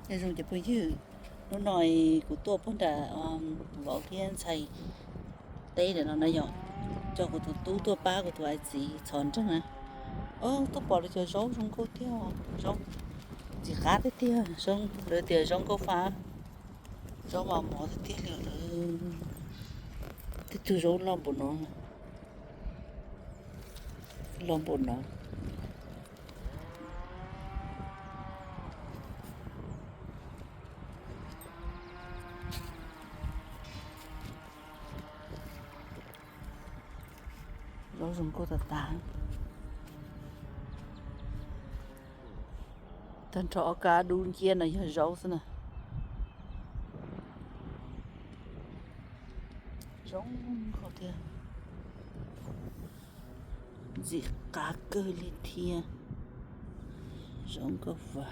Nyob zoo cov phooj ywg, hnub no kuv tuaj puag nram vauv thiab ntxhais teb ntawm no na yom, coj kuv tus tub tuaj pab kuv tus ais txiv txhos nroog na. Tuaj pom lawv cov zaub zoo nkauj tiag, zaub ntxim qab tiag tiag, lawv tias zaub nkauj fa, zaub mas mos tiag tiag li lawm. Tej tug zaub loj npaum no, loj npaum no. Zaub zoo nkauj tas tas. Tag nrho ob kab dub nciab no yog zaub xwb na. Zoo nkauj tiag, ntxim qab kawg li thiab. Zoo nkauj fa.